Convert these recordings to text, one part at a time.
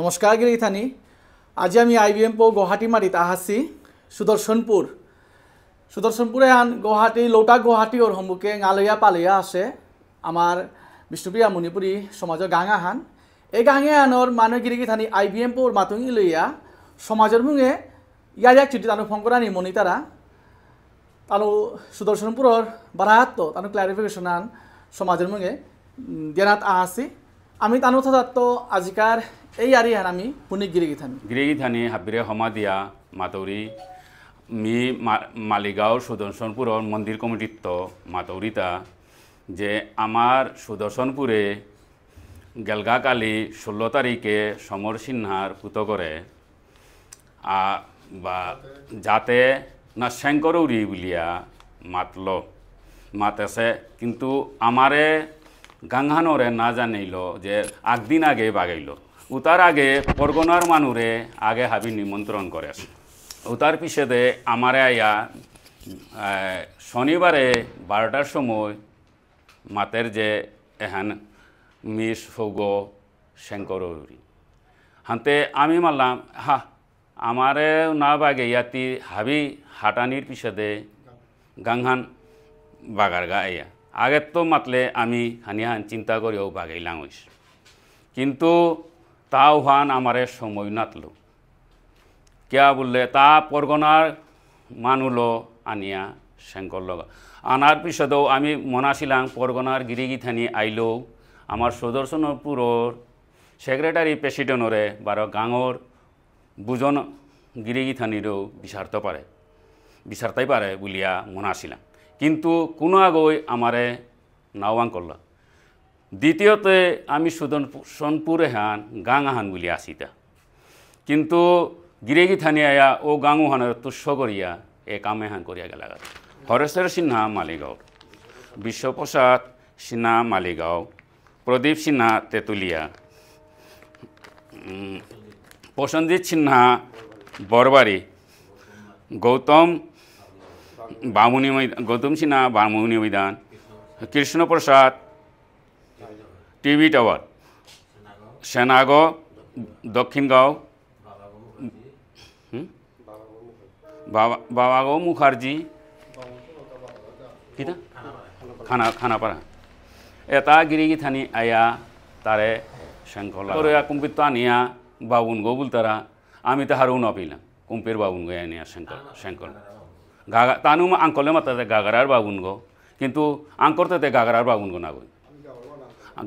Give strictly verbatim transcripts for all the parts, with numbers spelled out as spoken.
নমস্কার গিরিগিথানি। আজি আমি আইবিএম পৌ গুয়াহাটি মাটিত আহাসি সুদর্শনপুর। সুদর্শনপুর এহান গুয়াহাটি, লৌটা গুয়াহাটি ওর সম্মুখে গালয়া পালয়া আসে আমার বিষ্ণুপ্রিয়া মণিপুরী সমাজর গাঙ আহান। এই গাঙ এহানর মানু গিরিগিথানি আইবিএম পৌর মাতুঙি লইয়া সমাজর মুঙে ইয়ারি এক চিঠি তানু ফঙকরানি মনিতারা। তানু সুদর্শনপুরর বারাহাত তানু clarification আন সমাজর মুঙে, উম, দিয়ানাত আহাসি। আমি তানু থাতাত্ত আজিকার এই ইয়ারি হান আমি পুনি গিরিগিথানি। গিরিগিথানি হাবিরে হমা দিয়া মাতৌরি মি মা-, মালিগাঁও সুদর্শনপুরর মন্দির কমিটিত্ত মাতৌরিতা যে আমার সুদর্শনপুরে গেলগা কালি ষোলো তারিখে সমর সিনহার পুতকরে আ, বা যাতে না শঙ্করৌরি বুলিয়া মাতলো, মাতেছে, কিন্তু আমারে গাঙহানরে না জানাইল যে আগদিন আগে বাগাইল। উতার আগে পরগনার মানুরে আগে হাবি নিমন্ত্রণ করেছে। উতার পিছেদে আমারে আয়া, আহ, শনিবারে বারোটার সময় মাতের যে এহান মিস ফৌগ শঙ্করৌরি। হানতে আমি মারলাম, হা, আমারে না বাগে ইয়াতি হাবি হাটানির পিছেদে গাঙহান বাগারগা আয়া। আগে তো মাতলে আমি হানিহান চিন্তা করিও বাগাইলাম হইস। কিন্তু তাও হান আমারে সময় নাতলো। কিয়া বুললে, তা পরগনার মানুলো আনিয়া শঙ্কর লগা। আনার পিছেদও আমি মনাছিলাম পরগনার গিরিগিথানি আইলেও আমার সুদর্শনপুরর সেক্রেটারি প্রেসিডেন্টরে বারো গাঙর বুজন গিরিগিথানিরেও বিচারতে পারে, বিচারতাই পারে বুলিয়া মনাছিলাম। কিন্তু কোনো আগই আমারে নাও আঙকরলা। দ্বিতীয়তে আমি সুদর্শনপুর এহান গাঙ আহান বুলি আসিতা। কিন্তু গিরিগিথানি আয়া ও গাঙ উহানরে তুচ্ছ করিয়া এ কাম এহান করিয়া গেলাগা। হরেশ্বর সিনহা মালিগাঁও, বিশ্বপ্রসাদ সিনহা মালিগাঁও, প্রদীপ সিনহা তেতুলিয়া, উম, প্রসেনজিৎ সিনহা বরবারি, গৌতম বামুনি মৈদান, গৌতম সিনহা বামুনি মৈদান, কৃষ্ণপ্রসাদ টিভি টাওয়ার, সেনাগ দক্ষিণগাঁও, হুম? বাবা, বাবাগ মুখার্জি, কিতা? খানা, খানাপাড়া। এটা গিরিগিথানি আয়া তারে শঙ্কর লাগা। তোরে কুম্পিত আনিয়া বাবুনগ বুলতারা, আমি তাহারও না পেলাম। কুম্পির বাবুনগ আনিয়া শঙ্কর, শঙ্কর। গাগা-, তানু মা-, আঙকরলে মাতাতে গাগারার বাবুনগ। কিন্তু আঙকরতে তে গাগারার বাবুনগ না গই।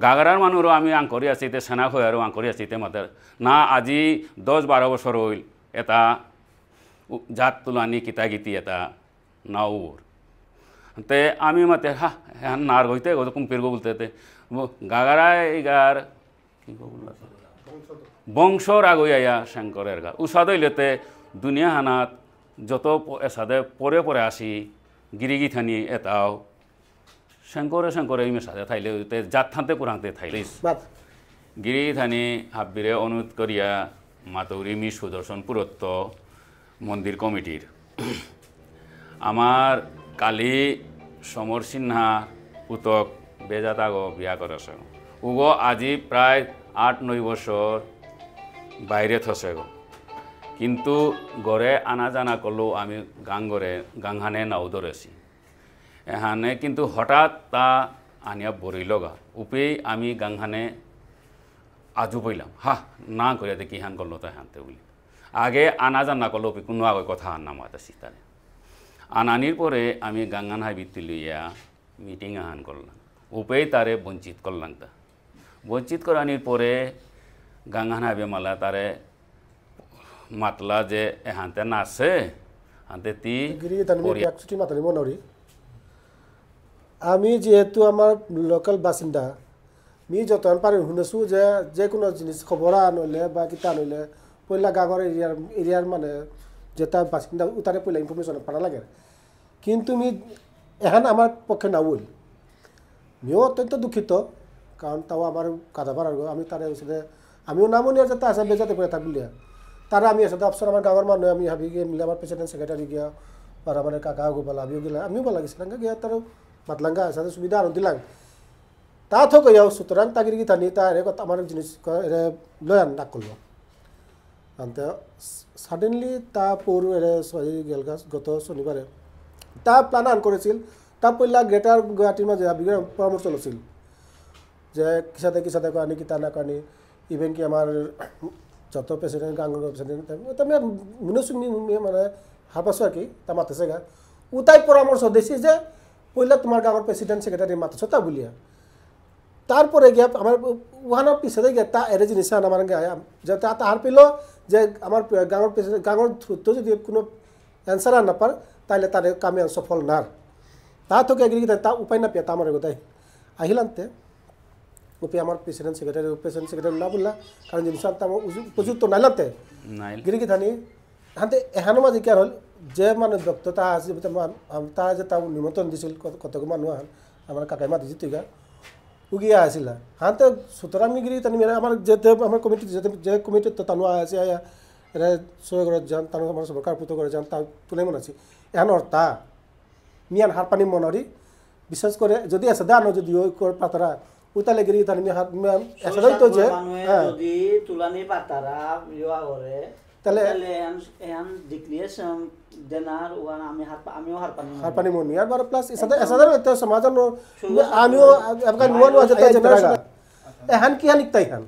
গাগারার মানুরও আমি আঙকরি আছি, তে সেনা হয়ে আরও আঙকরি আছি, তে মাতার। না, আজি দশ বারো বছর হইল, এটা উ-, জাত তুলানি কিতা গীতি এটা নাওর। তে আমি মাতে, হা, হ্যাঁ, নার গইতে গো, কুম্পির গো বুলতে তে, ব-, গাগারা এগার, কি গো বুললা? বংশর আগই আয়া শঙ্করের গা। উসাদ হইলে তে দুনিয়া হানাত যত প-, এসাদে পরে পরে আসি, গিরিগিথানি এটাও, শঙ্করে শঙ্করে ইমে সাথে থাইলে, তে জাত থানতে কুরাংতে থাইলে। বাদ। গিরিথানি হাব্বিরে অনুরোধ করিয়া মাতৌরি মি সুদর্শন পুরত্ত মন্দির কমিটির। আমার কালি সমর সিনহা পুতক বেজাতাগো বিয়া করেছে। উগো আজি প্রায় আট নয় বছর বাইরে থসেগো। কিন্তু ঘরে আনা জানা করলেও আমি গাঙ্গরে, গাংহানে নাও ধরেছি। এহানে কিন্তু হঠাৎ তা আনিয়া বরিলগা। উপেই আমি গাংহানে আজু পইলাম। হা, না করিয়া দেখি হান করলো তাই হানতে বুলি। আগে আনা জানা করলো, উপে কোনো আগে কথা হান না মাতা সিতারে। আনানির পরে আমি গাংহান হাইবিত্তি লইয়া মিটিং আহান করলাম। উপেই তারে বঞ্চিত করলাম তা। বঞ্চিত করানির পরে গাংহান হাইবে মালা তারে মাতলা যে এহানতে নাচে, হানতে তি গিরি গিথানি মি করিয়া। এক চুটি মাতানি মনরি। আমি যেহেতু আমার লোকাল বাসিন্দা, মি যতহান পারি শুনেছু যে যে কোনো জিনিস খবর আনলে বা কিতা আনলে পয়লা গাঙর এরিয়ার, এরিয়ার মানে যেটা বাসিন্দা উতারে পয়লা ইনফরমেশন পারা লাগে। কিন্তু মি এহান আমার পক্ষে না হইল। মিও অত্যন্ত দুঃখিত, কারণ তাও আমার কাদাবার আর আমি তারে এসাদে, আমিও নামও নিয়ে যেতে আসা বেজাতে পড়ে থাকলে। তারা আমি এসাদে অপশন আমার গাঁওর মানুষ, আমি হাবি গিয়ে মিলে আমার প্রেসিডেন্ট সেক্রেটারি গিয়া, আর আমার কাকা গোপাল আমিও গেলাম, আমিও ভালো গেছিলাম, গিয়া তার মাতলাঙ্গা এসাদে সুবিধা আরো দিলাম। তা তো গিয়াও সুতরাং তা গিরি গিথানি তা এরে কথা আমার জিনিস ক-, এরে লয়ান ডাক করলো। আনতে সাডেনলি তা পৌরু এরে সহি গেলগা গত শনিবারে। তা প্ল্যান আন করেছিল, তা পইলা গ্রেটার গুয়াহাটির মাঝে আবিগর পরামর্শ লছিল। যে কিসাদে কিসাদে করানি, কিতা না করানি, ইভেন কি আমার যত প্রেসিডেন্ট, গাঙর প্রেসিডেন্ট, তা আমি মনে শুনি মানে হারপাসু আর কি, তা মাতেছে গা। উতাই পরামর্শ দিছি যে পইলা তোমার গাঙর প্রেসিডেন্ট সেক্রেটারি মাতেছ তা বুলিয়া। তারপরে গিয়া আমার ওহানোর পিছনে গিয়া তা এরে জিনিস আন আমার গিয়া যে তা, তা হারপিল যে আমার গাঙর পিছনে, গাঙর থ্রুত যদি কোনো অ্যান্সার আর না পার, তাহলে তার কামে আর সফল নার। তা তো গিয়া গিরি তা উপায় না পেয়া তা আমার গোটাই আহিলান্তে। উপে আমার প্রেসিডেন্ট সেক্রেটারি, প্রেসিডেন্ট সেক্রেটারি না বললা, কারণ জিনিস আন তা আমার উজু-, উপযুক্ত নাইলান্তে। নাইল। গিরি কি থানি, হাতে এহানো মাঝে কি আর হল, যে মানে ব্যক্ত তা আছে, তা আমার, আম-, তা যে তা নিমন্ত্রণ দিছিল, কত, কতগো মানুষ আহান, আমার কাকাই মাতি জিতুইগা। উগিয়া আসিলা। হাতে সুতরাং আমি গিরি তানি মেরা আমার যেতে আমার কমিটি যেতে যে কমিটি তো তানু আছে আয়া এরা সবাই করে যান তানু আমার সব কার পুতো করে যান তা তুলে মনে আছে। এখন অর্থা মিয়ান হারপানি মনরি বিশেষ করে যদি আছে দানো যদি ওই কর পাতারা উতালে গিরি তানি মিয়ান হার মিয়ান এসাদাই তো যে মানুয়ে হ্যাঁ। যদি তুলানি পাতারা ইয়া করে তাহলে তাহলে এহান, এহান ডিক্লিয়ারেশন দেনার ওহান আমি হারপা-, আমিও হারপানি মনে। হারপানি মনে। আর বারো প্লাস এসাদে, এসাদে তো সমাজর ন-, আমিও আফগান নুয়া নুয়া যেটা জেনারেশন। এহান কি হান ইকতাই হান?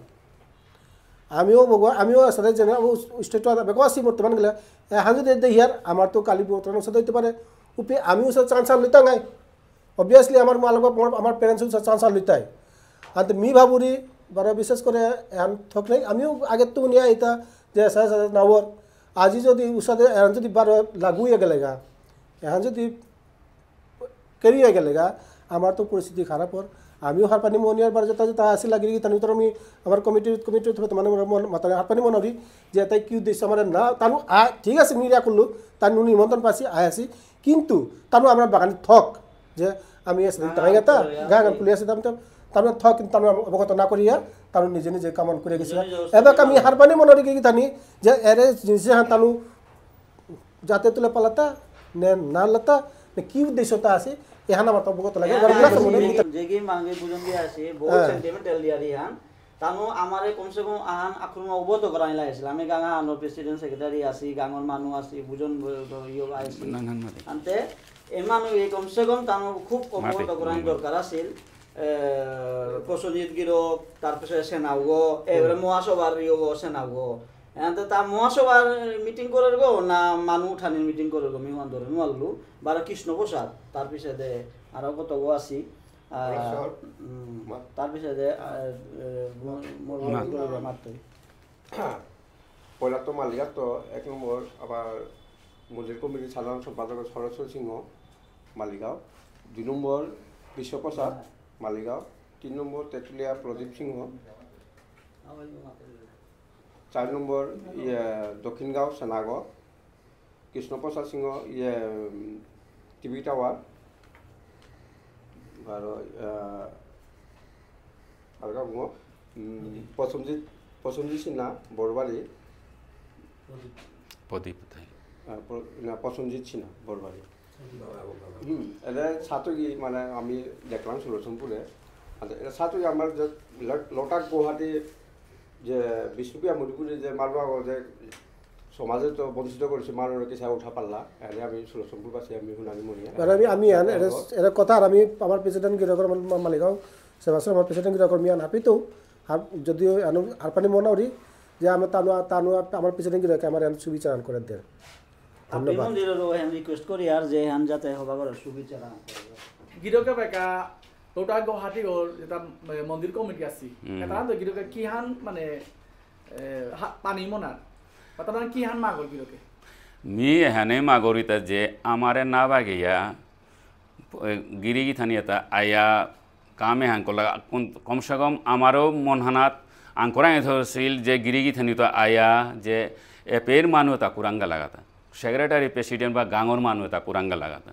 আমিও বগো, আমিও এসাদে জেনারেশন, ও স্টেট তো বেগো আসি বর্তমান গেলে। এহান যদি দে হিয়ার, আমার তো কালি বর্তমান সাথে হইতে পারে। উপে আমিও সব চান্স আর লইতাম নাই। Obviously, আমার মা বাবা, আমার, আমার প্যারেন্টস সব চান্স আর লইতাই। আর তো মি ভাবুরি, বারো বিশেষ করে এহান থক নাই। আমিও আগে তো নিয়ে আইতা যে এসা এসা নাওর। আজি যদি উসাদে এহান যদি বারো লাগু হয়ে গেলেগা, এহান যদি কেরি হয়ে গেলেগা, আমার তো পরিস্থিতি খারাপ হর। আমিও হারপানি মনিয়ার বারো যেটা যেটা আসি লাগি গিয়ে তানি তো আমি আমার কমিটি, কমিটি তো মানে আমার মন মাথায় হারপানি মনারি যে তাই কি উদ্দেশ্য আমার না, তানু আ-, ঠিক আছে, মিলিয়া করলো, তানু নিমন্ত্রণ পাসি, আয় আসি, কিন্তু তানু আমরা বাগানি থক, যে আমি আসলে না, তাই না, তা, করে, গান আছে। খুলে আসে, তাম, তাম, তানু থক, কিন্তু তানু অবগত না করিয়া, তানু নিজে নিজে কামান করে গেছে। নিজে নিজে এবার আমি অবস্থা হারপানি মনে রেখে কি জানি, যে এরে জিনিসে হান তানু যাতে তুলে পালাতা, নে না লাতা, নে কি উদ্দেশ্যতা আছে, এহান আমার তো অবগত লাগে। হ্যাঁ, এবার হ্যাঁ, plus মনে যে কি, যে কি মাঙ্গে বুঝন দিয়ে আছে, বহুত হ্যাঁ। সেন্টিমেন্টাল দিয়ে আর ইহান, তানু আমারে কমসে কম আহান আক্রমণ অবগত করানি লাগেছিল। আমি গাঙা আনো প্রেসিডেন্ট সেক্রেটারি আছি, গাঙর মানু আছি, বুজন ব-, ব-, ইয়ো আছি। নাঙহান মাতে। আনতে এ মানু এই কমসে কম তানু খুব অবগত মাতে। করানি দরকার আছিল। এ, প্রসেনজিৎ গিরক, তার পিছে সেনাউগো, এবারে হুম। মহাসভার ইয়োগো সেনাউগো। আনতে তা মহাসভার মিটিং করার গো, না মানু উঠানির মিটিং করার গো, মি ওহান ধরে নুয়ালু, বারো কৃষ্ণ প্রসাদ, তার পিছে দে আরো কত গো আছি। আহ, পরেশ্বর। উম, মা- তার পিছে দে, আহ, এ, ম-, ম-, মা- মা-, মাতই। পয়লা তো মালিগাঁও তো এক নম্বর আবার মন্দির কমিটির সাধারণ সম্পাদক সরস্বতী সিংহ মালিগাঁও, দুই নম্বর বিশ্বপ্রসাদ মালিগাঁও, তিন নম্বর তেঁতুলিয়া প্রদীপ সিংহ, চার নম্বর ইয়ে দক্ষিণগাঁও সেনাগো, কৃষ্ণপ্রসাদ সিংহ, ইয়ে, উম, টিভি টাওয়ার, আর, আহ, আর কাউকে, উম, প্রসেনজিৎ, প্রসেনজিৎ সিনহা, বড়বাড়ি। প্রদীপ তাই। আহ, প্র-, না, প্রসেনজিৎ সিনহা, বড়বাড়ি। হুম, এদের সাথে কি, মানে, আমি দেখলাম সুলতানপুরে, আচ্ছা, এদের সাথে কি আমার যে ল-, লটাক গুয়াহাটি যে বিষ্ণুপ্রিয়া মণিপুরী যে মালবা যে সমাজে তো বঞ্চিত করেছে, মাননীয় কিসা উঠা পাল্লা, এনে আমি সুলভ সম্পর্ক আছে, আমি হুনানি মনিয়া। এবার আমি, আমি আন-, এরা, এরা কথা আর আমি আমার প্রেসিডেন্ট গিরকর মা-, মা-, মালিগাঁও, সেবাশ্রম আমার প্রেসিডেন্ট গিরকর মিয়ান হাপিতো, আর যদিও আনু-, হারপানি মনাউরি, যে আমি তানু, তানু আমার প্রেসিডেন্ট গিরকে আমার এন সুবিচার আন করে দেন। আপনি ধন্যবাদ। মন্দিরের ওহান রিকোয়েস্ট করি আর যে হান যাতে হবা করে সুবিচার আন করে। গিরকে বেকা ওটা গুয়াহাটি ওর যেটা, এ, মন্দির কমিটি আছি। হুম। এটা তো গিরকে কি হান মানে, এ, হা-, পানি মনার। ওটা মানে কি হান মাগর গিরকে? মি এহানে মাগরিতা যে আমারে না বাগিয়া, এ, গিরি গিথানি এটা আয়া কামে হান করলা, কোন, কমসে কম আমারও মন হানাত আঙ্করাই ধরছিল যে গিরি গিথানি তো আয়া, যে এপের মানু এটা কুরাঙ্গা লাগাতা। সেক্রেটারি, প্রেসিডেন্ট বা গাঙর মানু এটা কুরাঙ্গা লাগাতা।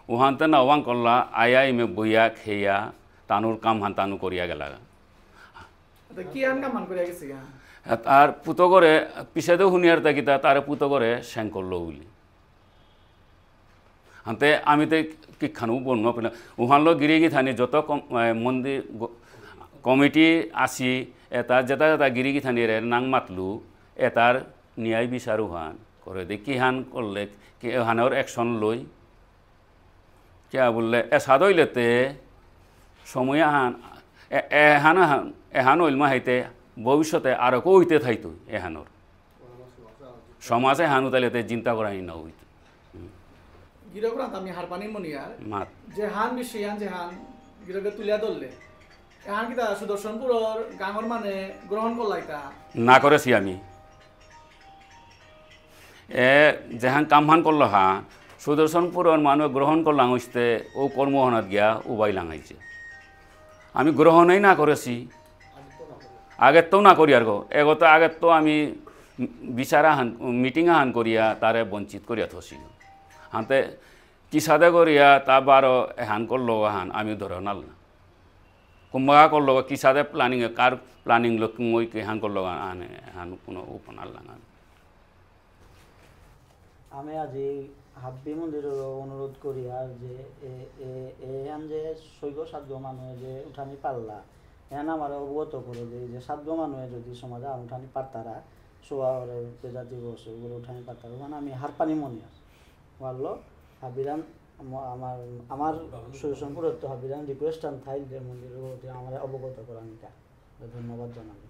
উহানতে না ওয়াং করলা, আয়া ইমে বইয়া খেয়া, তানুর কাম হান তানু করিয়া গেলাগা। তা কি আন কাম আন করিয়া গেছে গা? আর পুতো করে, পিছেদে হুনিয়ার তা কিতা, তারে পুতো করে সেং করলো বুলি। হানতে আমি তে কি খানু বলনো পেলা। উহানলো গিরি গিথানি যত কম-, এ, মন্দির গ-, কমিটি আসি, এটা যেটা যেটা গিরি গিথানি রে নাং মাতলু, এটার ন্যায় বিচার উহান করে দে, কিহান করলে কি এহানর অ্যাকশন লই, কিয়া বুললে এসাদ হইলেতে সময় আহান, এ-, এহান আহান, এহান হইল মা হইতে ভবিষ্যতে আরো কইতে থাইতো এহানর। সমাজে হানু তাইলেতে চিন্তা করাই না হইতো। গিরকরাত আমি হারপানি মনিয়ার মাত যে হান বিষয়ান যে হান গিরকে তুলিয়া ধরলে এহান কিতা সুদর্শনপুরর গাঙর মানে গ্রহণ করলাইতা? না করেছি আমি। এ যেহান কামহান করলো হা, সুদর্শনপুরর মানুষ গ্রহণ করলাম হইতে ও কর্মহানাত গিয়া উবাই লাঙাইছে। আমি গ্রহণই না করেছি। আগের তো না করি আর গো। এগো তো আগের তো আমি বিচার আহান, মিটিং আহান করিয়া তারে বঞ্চিত করিয়া থসি। হাতে কিসাদে করিয়া তা বারো এহান করলো আহান আমি ধরে নাল না। কুম্বাগা করলো কিসাদে প্ল্যানিং, কার প্ল্যানিং লোক মই কি হান করলো আনে হান কোনো ওপেন আল্লাহ না। আমি আজি হাব্বি মন্দিরর অনুরোধ করি আর যে এ এ এহান যে ছয়গ সাতগ মানুষ যে উঠানি পারলা, এহান আমার অবগত করে যে যে সাতগ মানুষ যদি সমাজে আর উঠানি পারতারা, সোয়া ওরে বেজাতি বসে ওগুলো উঠানি পারতারা, মানে আমি হারপানি মনে আর ভালো হাবিরান আমার আমার সুদর্শনপুরত্ত হাবিরান রিকোয়েস্ট আন থাইল যে মন্দির হতে আমার অবগত করানিকা। ধন্যবাদ জানাবো।